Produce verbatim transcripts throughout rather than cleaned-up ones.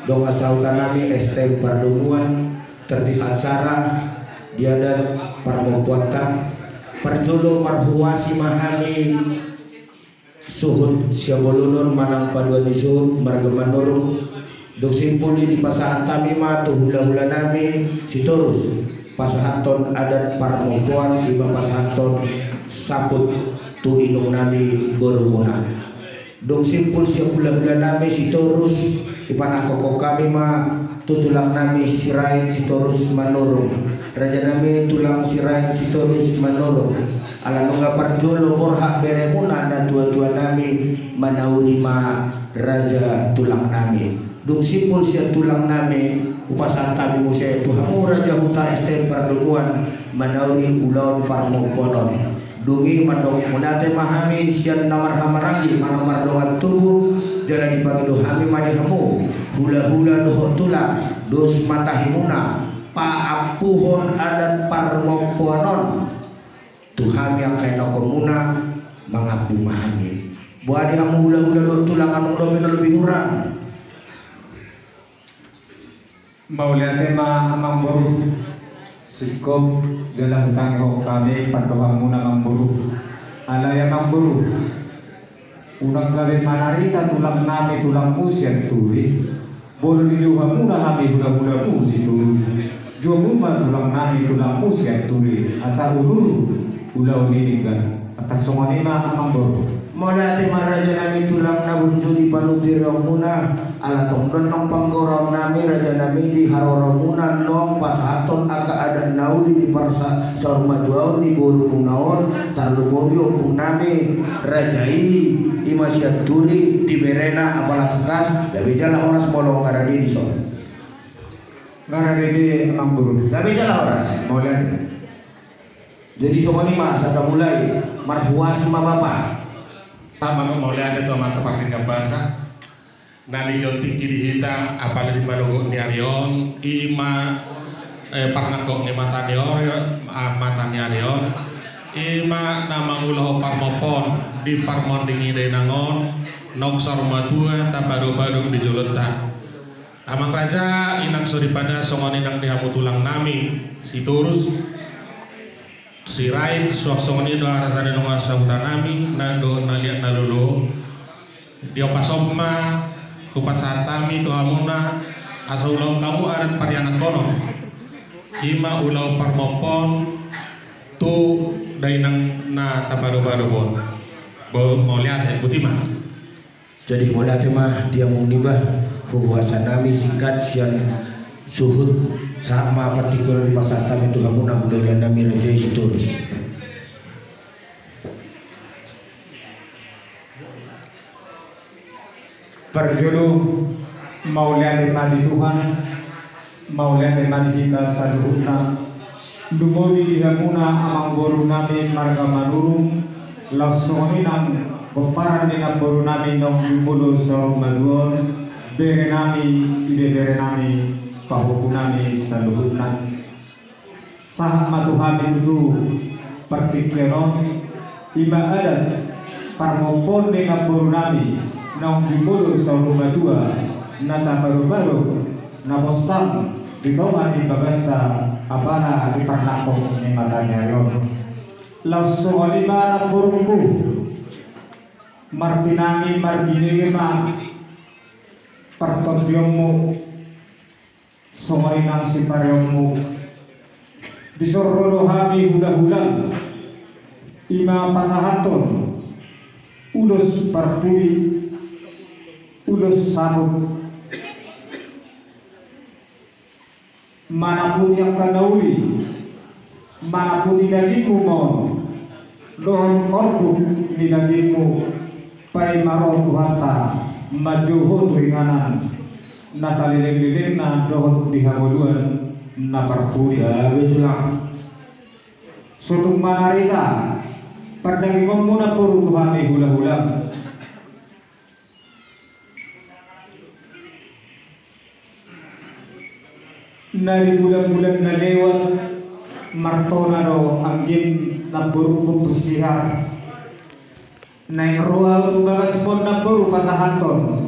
Dongan sahuta nami S T M Pardomuan, tertib acara di adat parmompoanta. Parjolo marhuasi ma hami suhut siabolon on manang paduan ni suhut marga Manurung. Dung simpul i dipasahat hami ma tu hulahula nami Sitorus. Pasahathon adat parmompoan, i ma pasahathon sambut tu inong nami borumuna. Dung simpul sian hulahula nami Sitorus, ipanangkokhon hami ma tu tulang nami Sirait Sitorus Manurung. Raja nami tulang Sirait Sitorus Manurung. Ala nunga parjolo borhat beremuna natuatua nami, manauri ma raja tulang nami. Dung simpul sian tulang nami, hupasahat hami muse tu hamu raja huta S T M Pardomuan, manauri ulaon parmompoan on. Dung i mandok mauliate ma hami sian na marhahamaranggi manang mardongan tubu, jala dipangido hami ma di hamu hulahula dohot tulang, dos ma tahimuna paampuhon adat parmompoan on tu hami angka ianakhonmuna, mangampu ma hami. Boha di hamu hulahula dohot tulang, adong dope na lobi hurang? Mauliate ma amangboru. Singkop jala hutangihon hami pandohanmuna amangboru. Alai amangboru, unang gabe manarita tulang nami tulangmu Sianturi. Molo dijou hamuna hami hulahulamu Sitorus, joumu ma tulang nami tulangmu Sianturi asa unur ulaon i denggan. Tarsongon i ma amangboru. Mauliate ma raja nami tulang na burju di panuturion muna. Ala tong do annon panggoraon nami raja nami di haroromuna annon pasahathon angka adat na uli di parsa saur matua on ni borumuna on, tarlumobi ompung nami raja i, i ma Sianturi di berena apala tangkas. Gabe jala horas molo nunga rade dison. Nunga rade be amangboru. Gabe jala horas. Mauliate. Jadi songon i ma asa tamulai, marhuasi ma bapa. Sama mauliate tu amanta pardenggan basa. Na nilehon tingki di hita apala di manogot ni ari on, i ma, eh, parnangkok ni mata ni ari, ah, mata ni ari on, i ma na mangulahon parmompoan di parmonding i dainang on, naung saur matua tapadopado di jolonta. Amang raja, inang soripada, songon i nang di hamu tulang nami Sitorus, Sirait, suang songon i do arata ni dongan sahuta nami na dohot na liat na lolo. Diompas on ma hupasahat hami tu hamuna asa ulaon hamu adat parianakhonon, i ma ulaon parmompoan tu dainang na tapadopado on. Bo, mauliate, botima. Jadi mauliate ma di among niba, huhuasa nami singkat sian suhut, sahat ma partingkian on dipasahat hami tu hamuna hulahula nami raja i Sitorus. Parjolo, mauliate ma di Tuhan, mauliate ma di hita saluhutna. Lumobi di hamuna amangboru nami marga Manurung, laos songon i nang pomparan ni namboru nami naung jumolo saur matua on, bere nami, ibebere nami, pahompu nami saluhutna. Sahat ma tu hami tutu partingkian on, i ma adat parmompoan ni namboru nami naung jumolo saur matua, na tapadopado, na pos di tonga ni bagasta apala di parnangkok ni mata ni ari on. Laos songon i ma namborungku, martinangi marbinege ma partondionmu. Songon i nang sipareonmu. Dison ro do hami hulahulam, i ma pasahathon ulos parpudi, ulos sambut. Manaputi angka na uli, manaputi dagingmu ma on, dohot orbuk ni dagingmu, paima ro Tuhanta manjou ho tu inganan na saleleng-lelengna dohot di hangoluan na parpudi. Gabe tulang. Sotung manarita pardagingonmuna boru tu hami hulahulam. Na di bulan-bulan na lewat, martona do anggim namborungku Pusihar. Naeng ro ahu tu bagasmon namboru pasahathon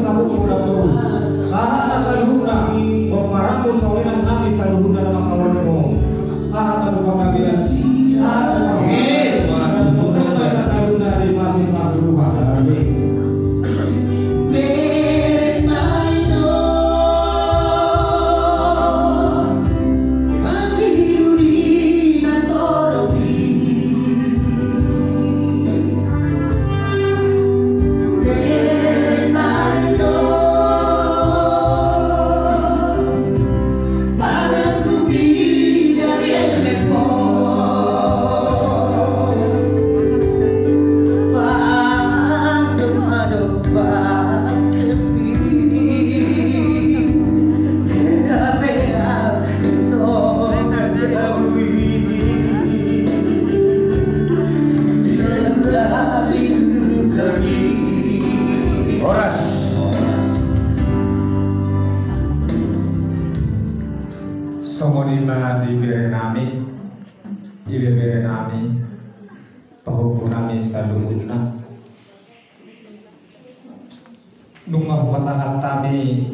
saputmuna tu. Sahat ma saluhutna pomparanmu, songon i nang nami saluhutna na mangkaholongi ho. Sahat ma tu panggabean, sahat ma tu panggabean. Saluhutna dipasupasu Tuhan. Amin. Horas. Songon i ma di bere nami, ibebere nami, pahompu nami saluhutna. Nunga hupasahat hami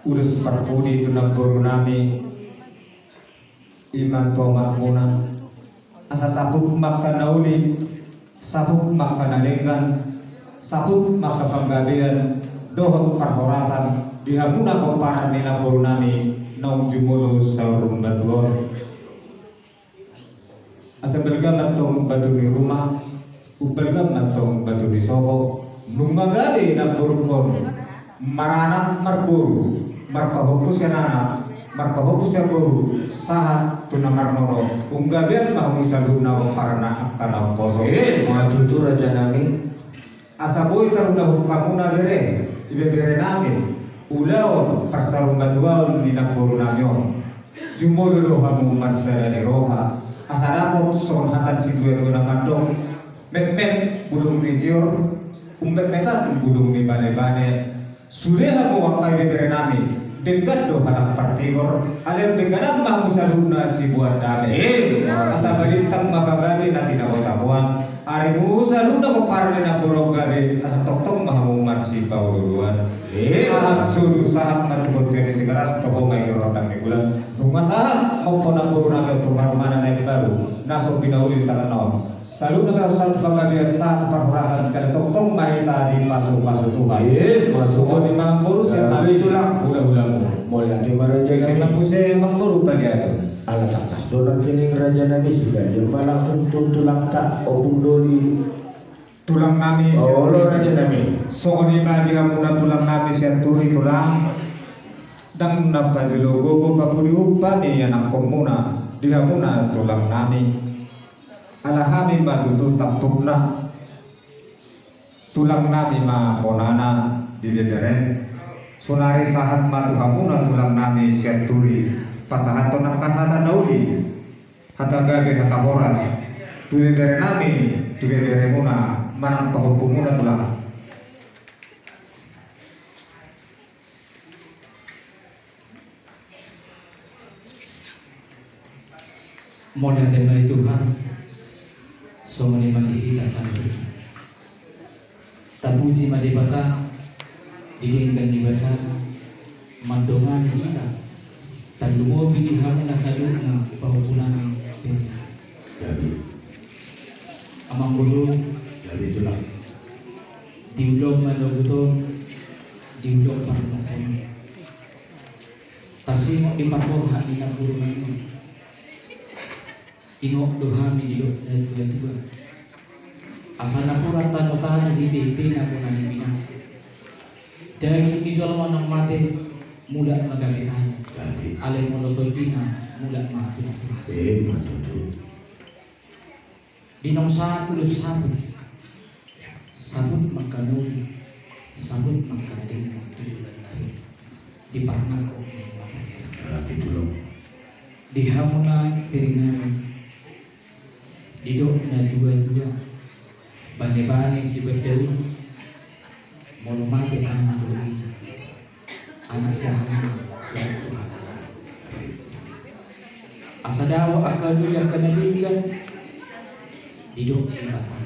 ulos parpudi tu namboru nami, i ma tu omakmuna, asa saput ma angka na uli, saput ma angka na denggan, saput ma angka panggabean dohot parhorasan di hamuna pomparan ni namboru nami naung jumolo saur matua on. Asa balga ma antong batu ni ruma, umbalga ma antong batu ni sopo. Nunga gabe namborungkon maranak marboru, marpahompu sian anak, marpahompu sian boru, sahat tu na marnono. Umgabean ma hamu saluhutna pomparanna angka na umposo. Eh, ma tutu raja nami. Asa boi tarulahon hamuna bere, ibebere nami, ulaon parsaurmatuaon ni namboru nami on. Jumolo do hamu marsada ni roha, asa dapot songon hata ni situatua na mandok, metmet bulung ni jior, ummetmetan bulung ni banebane. Sude hamu angka ibebere nami, denggan do halak partigor, alai dengganan ma hamu saluhutna siboan dame. Eh, asa balintang ma pagabe na tinabotaboan. Ari muse saluhutna pomparan ni namboru gabe, asa tongtong ma hamu marsipaolooloan. Eh. Sahat solu, sahat ma tu bontean ni Tigaras, toho ma i di rondang ni bulan. Nunga sahat ma namboru nami on tu rumahna na imbaru, na so pinauli di tanganna on. Saluhutna ma sahat tu panggabean, sahat tu parhorasan, jala tongtong ma hita dipasupasu Tuhan. Eh, ma tutu. Songon i ma namboru, sian hami tulang, hulahulamu. Mauliate ma raja nami. Sian hami muse namboru Paliatur. Ala tangkas do nangkining raja nami, sigadia ma langsung tu tulangta Ompung Doli. Tulang nami, olo raja nami. Songon i ma di hamuna tulang nami Sianturi tulang. Ndang na pajolo gogo papudi umpa ni anakkonmuna di hamuna tulang nami. Ala hami ma tutu tampukna. Tulang nami ma bonana di bebere. Sonari sahat ma tu hamuna tulang nami Sianturi. Pasahathon angka hata na uli, hata gabe, hata horas tu ibebere nami, tu ibebere muna, manang pahompu muna tulang. Mauliate ma di Tuhan, songon i ma di hita saluhutna. Tapuji ma Debata di denggan ni basana mandongani hita, tarlumobi di hamu na saluhutna pahompu nami Peri. Jadi. Amang boru. Jadi tulang. Di ulaon manogot on, di ulaon parmukon. Tarsongon di parborhat ni namboru nami on. Ingot do hami didok natua-tua. Asa napuran tano-tano hite-hitena bona ni binasa. Daging ni jolma naung mate mulak ma gabe tano. Alai molo tondina mulak ma tu na purasa. Eh, maksudku. Di naung sahat ulos saput. Saput mangkanuhi, saput mangkadenggan tu joloan na ro. Di parnangkok ni mata ni. Di hamuna Peri nami. Didok natua-tua. Bane-bane sibandaun. Molo mate anak do i. Anak siahaan ma surat tu halak. Asa dao angka dui angka na denggan. Didok Debata.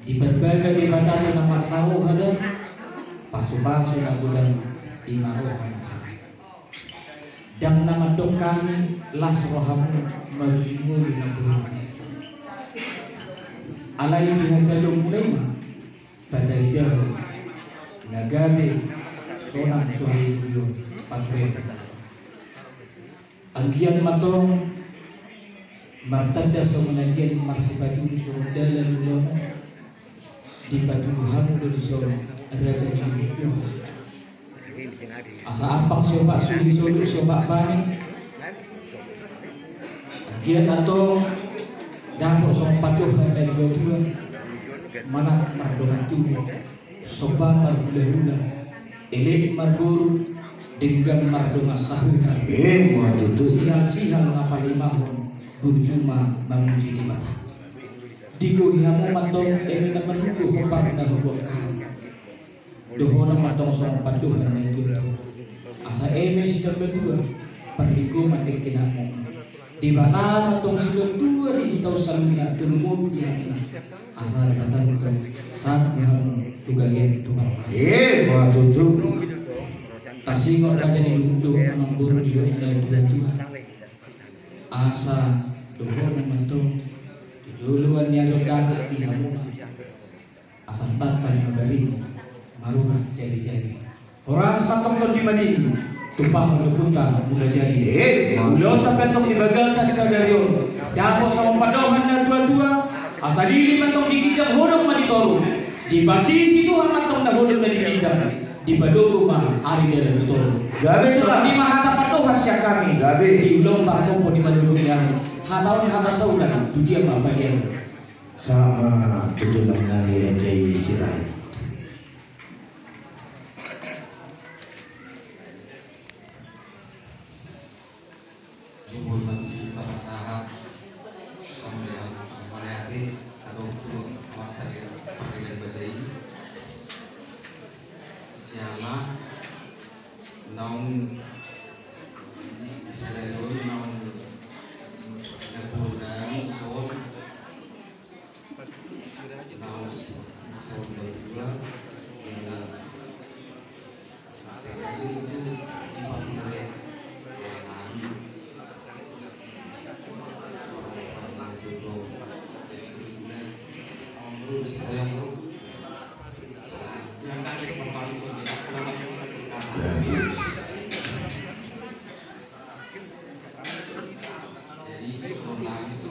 Diparbaga Debata tu na marsaoha da. Pasu-pasu na godang di na roha na sangap. Ndang na mandok hami las rohamu maruji ngolu na godang. Alai di hasadaonmuna i ma. Pataridahon na gabe sonang suhari bulan patrenta. Anggiat ma tong martanda songon agian marsipatudu songon dalan ulamu. Dipatudu hamu do dison raja ni dunia. Asa ampang siopat suhi solu siopat bane. Anggiat antong dapot songon pandohan na dua-dua. Manat mardongan tubu, somba marhula-hula, elek marboru, denggan mardongan sahuta. Eh, ma tutu. Sihal-sihal na palimahon burju ma mamuji Debata. Digohi hamu ma antong eme na marhula hombar na hubuat hami. Dohonon ma antong songon pandohan na i tutu. Asa eme sitambatua parlinggoman dengke nami. Debata ma antong silehon tua di hita on saluhutna tu lumobi di hami. Asa Debata ma antong sahat ma hamu tu gabean tu parhorasan. Eh, ma tutu. Tarsingot raja ni duhut-duhut manang boru di duhut na dua-dua. Asa dohonon ma antong tu joloan ni ari on dapot di hamu. Asa tantang mabaring marurat jadi-jadi. Horas ma antong tondi madingin tumpahon ni ompunta Mula Jadi. Eh, ma. Ulaonta pe antong di bagasan sadari on dapot songon pandohan na dua-dua. Asa lili ma antong di ginjang, hodong ma di toru. Dipasisi Tuhan ma antong na holong na di ginjang. Dipadomu ma ari dalan tu toru. Gabe. Songon i ma hata pandohan sian hami. Gabe. Di ulaon parpompo di manogot ni ari on. Hata on hata saulan tu dia ma palian. Sama tu tulang nami Raja i Sirait. Jumur batu tapasahat. Kamu lihat, melihat atau tu mata dia pakai dan bahasa ini. Siapa naung sadari on naung dapur dan sol. Jadi, sebelum lagi itu,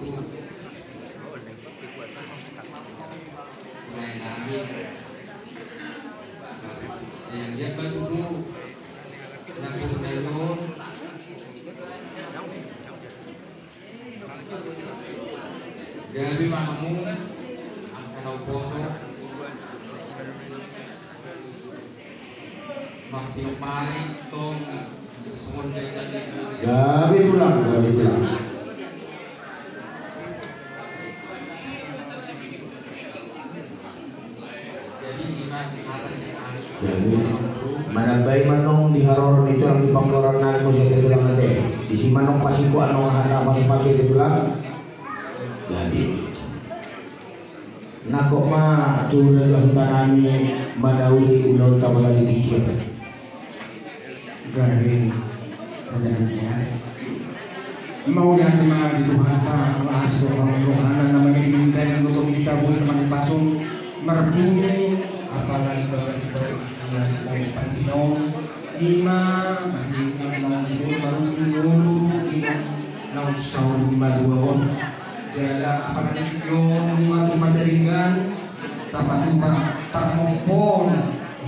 mulai nami, saya lihat batu tu, dapur dalam. Gabe ma hamu, angka na umposo. Marpinopari tong, Gabe tulang, gabe tulang. Jadi manambai manang di haroro ni tulang di panggoran nami muse, ate tulang, ate. Disi manang pasiko anong hata pasupasu, ate tulang. Jadi nangkok ma tu raja huta nami manauli ulaonta mula di tingki on. Gabe raja nami. Mauliate ma di Tuhanta, las do rohana na mangidinda, nunga tong hita boi marpasu-pasu, marpungu, apalagi bagas baru, las do pansinon. Ima, ima, naung saur matua on. Jala apalagi tio nunga tu Majalenggan, tapatupa parmompoon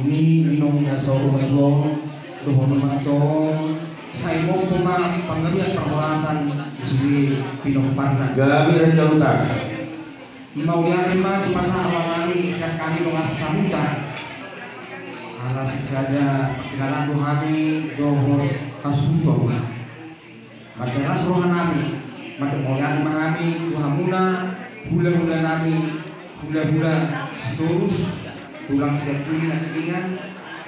ni inong na saur matua on, dohot mantong, sai mompo ma panggabean parhorasan di sude pinomparna. Gabe raja huta. Mauliate ma dipasahat nami sian hami dongan sahuta. Ala sisada parkenalan do hami dohot hasuhuton. Mansai las roha nami, mandok mauliate ma hami tu hamuna, hula-hula nami, hula-hula Sitorus, tulang Sianturi nangkiningan,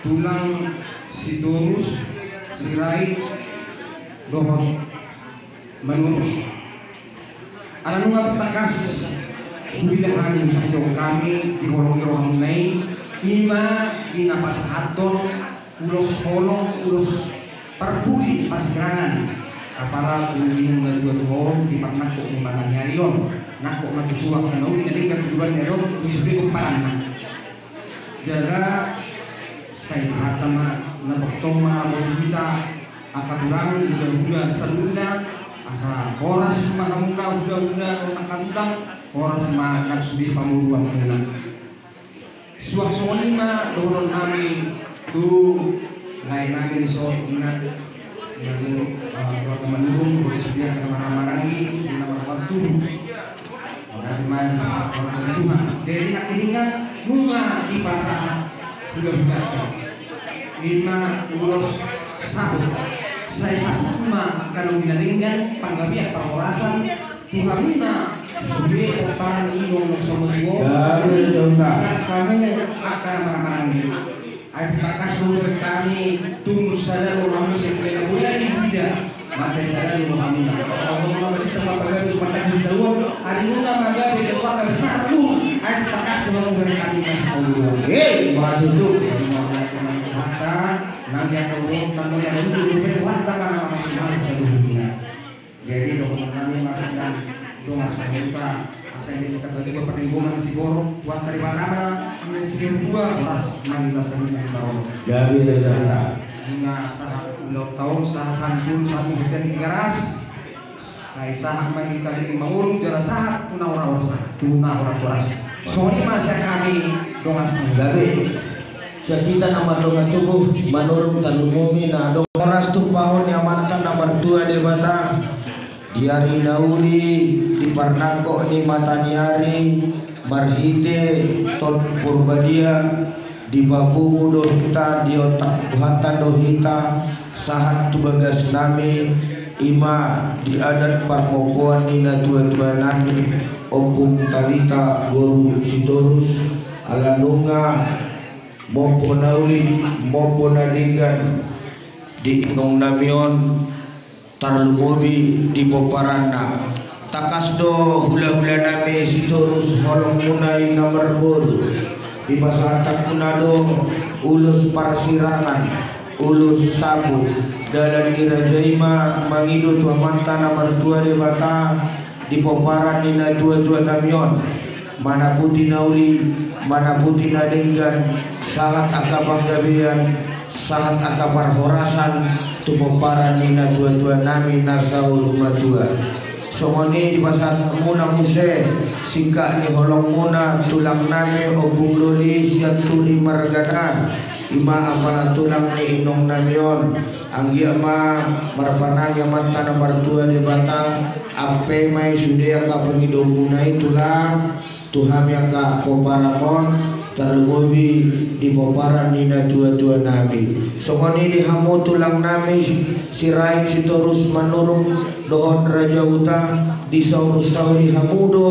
tulang Sitorus, Sirait, dohot Manurung. Ala nunga tangkas huida hami, sahat hami di holong ni rohamuna i, ima di na pasahathon ulos holong, ulos parpudi parsirangan. Apala tu inong na dua tulang on di parnangkok ni mata ni ari on, nangkok ma tu suang na uli na denggan tu joloan ni ari on, di sude pomparanna. Jala sai Tuhanta ma na tongtong mangaramoti hita, angka tulang, hula-hula saluhutna, asa horas ma hamuna hula-hula dohot angka tulang, horas ma nang sude pamoruonmuna. Suang songon i ma dohonon nami tu lae nami dison, inang, inang, eh, keluarga Manurung, dohot sude angka na marhaha maranggi, sude na marhaha martubu. Mauliate ma di Tuhan. Jadi nangkiningan nunga dipasahat hula-hulanta, ima ulos saput. Sai saput ma angka na uli na denggan, panggabean parhorasan tu hamuna sude pomparan ni inong na saur matua on. Gabe raja huta. Hamu angka na marhaha maranggi. Ai tangkas do hubereng hami, tung sada do rohamuna sian na boi huida. Mansai sada do rohamuna. Allahumma beri sama pagabe sumatang di daun. Ari nunga magabe dan pagabe satu. Ai tangkas do hubereng hami, mas. Eh, maju tu. Mauliate ma di Tuhanta, nang di angka urutan, nang di angka urutan, nang di angka urutan. Jadi dohonon nami ma sian dongan sahuta, asa ende sitamba dua, parlinggoman siborok, Tuhanta Debata ma na sinuan, horas ma hita saluhutna di parorot. Gabe raja huta. Nunga sahat ulaonta on, sahat sahat ni solu, sahat tu bontean ni Tigaras. Sai sahat ma hita leleng mangolu, jala sahat tu na horas, tu na horas-horas. Songon i ma sian hami dongan sahuta. Gabe. Sian hita na mardongan tubu, Manurung, tarlumobi na adong. Horas tumpahon ni Amanta na martua Debata di ari na uli, di parnangkok ni mata ni ari, marhite Tondi Porbadia, dipapungu do hita, diontang Tuhanta do hita, sahat tu bagas nami, ima di adat parmompoon ni natua-tua nami, Ompung Talita boru Sitorus, ala nunga mompo na uli, mompo na denggan di inong nami on, tarlumobi di pomparanna. Tangkas do hula-hula nami Sitorus, holongmuna i na marboru, dipasahathonmuna do ulos parsirangan, ulos saput. Dalan ni raja i ma mangido tu Amanta na martua Debata di pomparan ni natua-tua nami on, manaputi na uli, manaputi na denggan, sahat angka panggabean, sahat angka parhorasan tu pomparan ni natua-tua nami na saur matua. Songon i dipasahatmuna muse singkat ni holongmuna, tulang nami Ompung Doli Sianturi margana, ima apala tulang ni inong nami on. Anggiat ma marpanangi Amanta na martua Debata, ampe ma i sude angka pangidoonmuna i, tulang, tu hami angka pomparan on, Tarlumobi di pomparan ni natuatua nami. Songon i di hamu tulang nami, Sirait, Sitorus, Manurung dohot Raja Huta, disaursauri hamu do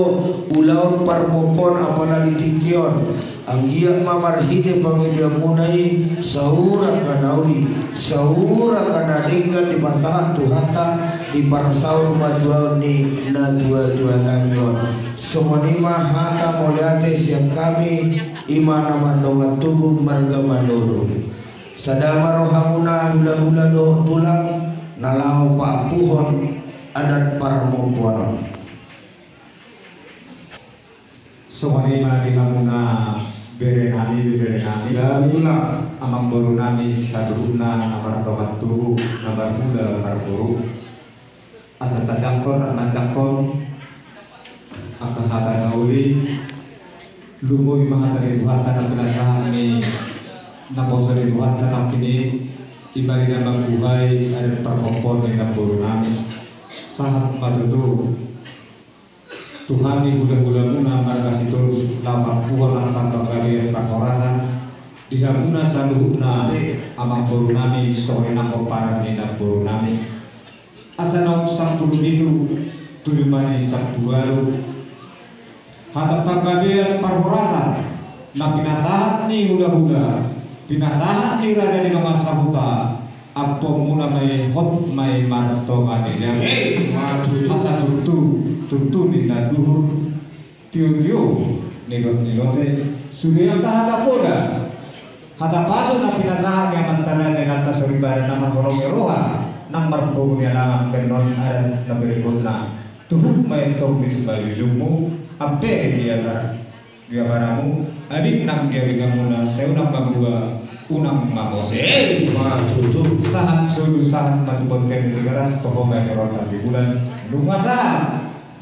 ulaon parmopoon apala di tingki on. Anggiat ma marhite pangidoanmuna i saur angka na uli, saur angka na denggan dipasahat Tuhanta di parsaurmatuaon ni natuatua nami on. Songon i ma hata mauliate sian hami, i ma na mardongan tubu marga Manurung. Sada ma rohamuna hulahula dohot tulang na laho paampuhon adat parmopoon on. Songon i ma di hamuna bere nami, bere nami. Ya, betul lah. Amangboru nami saluhutna na mardongan tubu, na marhula marboru. Asa tajangkon, manjangkon angka hata na uli, lumobi ma hata ni Tuhanta na pinasahat ni naposo ni Tuhanta nangkin i, i ma na mambuhai adat parmopoon ni namboru nami. Sahat ma tutu tu hami hulahulamuna marga Sitorus na paampuhon angka panggabean parhorasan di hamuna saluhutna, amangboru nami, songon i nang pomparan ni namboru nami. Asa naung sampulu pitu, tuju ma di sampulu ualu. Hata panggabean parhorasan na pinasahat ni hulahula, pinasahat ni raja ni dongan sahuta, ampuonmuna ma i, hot ma i martonga ni jabu. Eh, ma tutu. Asa tutu, tutu ninna anduhur, tiotio ni lot ni lote, sude angka hata poda, hata pasu na pinasahat ni amanta raja, inanta soripada na marholong ni roha, na marboru ni alangan, pe annon adat na berikutna. Tuhuk ma i antong di simanjujungmu, ampe di abara, di abaramu, abing nang di abinganmuna, sai unang mamuba, unang mamose. Eh, ma tutu. Sahat solu, sahat ma tu bontean ni Tigaras, toho ma i di ronda ni bulan. Nunga sahat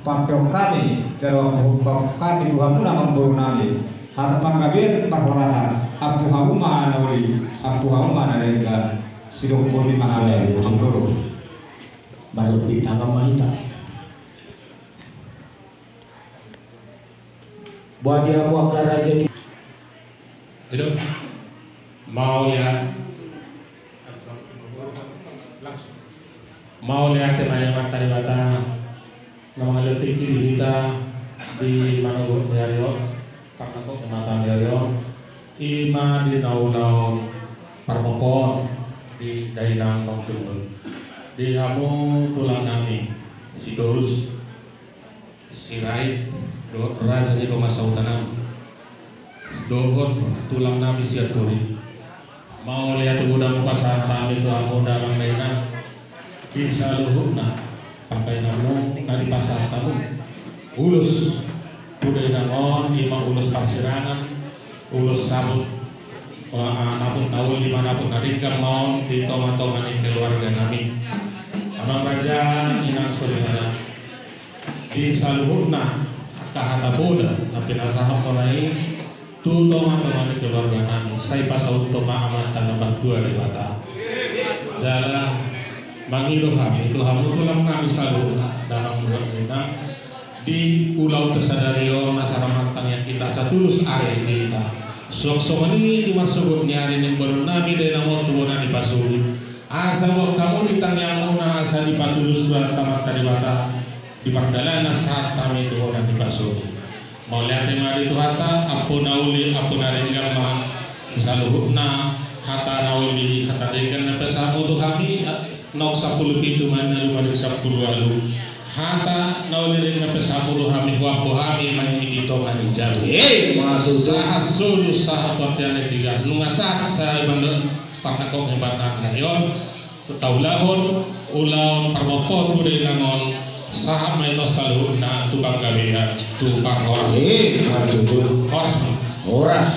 paampuhon hami, jalo ampuhon hami tu hamuna amangboru nami, hata panggabean parhorasan, ampu hamu ma na uli, ampu hamu ma na denggan. Sidok boti ma hami, ya, betul, amangboru. Marlebih tangan ma hita. Boha di hamu angka raja ni. Hidup. Mauliate. Langsung. Mauliate ma di Amanta Debata na mangalehon tingki di hita di manogot ni ari on, parnangkok ni mata ni ari on, i ma di na ulaon parmopoon di dainang nangkin on. Di hamu tulang nami Sitorus, Sirait, dohot raja ni dongan sahuta nami, dohot tulang nami Sianturi. Mauliate godang hupasahat hami tu hamu damang dainang, di saluhutna panggabeanmu na dipasahat hamu. Ulos tu dainang on, i ma ulos parsirangan, ulos saput, ah, saput na uli, ma saput na denggan ma on di tongatonga ni keluarga nami. Amang raja, inang soripada, di saluhutna angka hata poda na pinasahat hona i tu tongatonga ni keluarga nami, sai pasauthon ma Amanta na martua Debata. Jala mangido hami tu hamu tulang nami saluhutna, damang dohot dainang, di ulaonta sadari on asa na martangiang hita, asa tulus ari di hita. Suang songon i di marsogot ni ari ni imbahenon nami dainang on tu bona ni pasogit, asa boan hamu di tangiangmuna asa dipatulus rohanta Amanta Debata di pardalanan sahat hami tu bona ni pasogit. Mauliate ma di Tuhanta, ampu na uli, ampu na denggan ma saluhutna, hata na uli, hata denggan na pasahatmu tu hami, naung sampulu pitu ma i, na luma di sampulu ualu. Hata na uli denggan na pasahatmu tu hami, huampu hami ma i di tonga ni jabu. Eh, ma tutu. Sahat solu, sahat bontean ni Tigaras, nunga sahat, sahat banda parnangkok ni mata ni ari on. Taulahon ulaon parmopoon tu dainang on, sahat ma i antong saluhutna tu panggabean, tu parhorasan. Eh, ma tutu. Horas ma. Horas,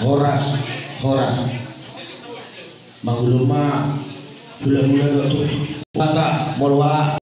horas, horas. Manguluma hulahula do tu. Mata, molo aha.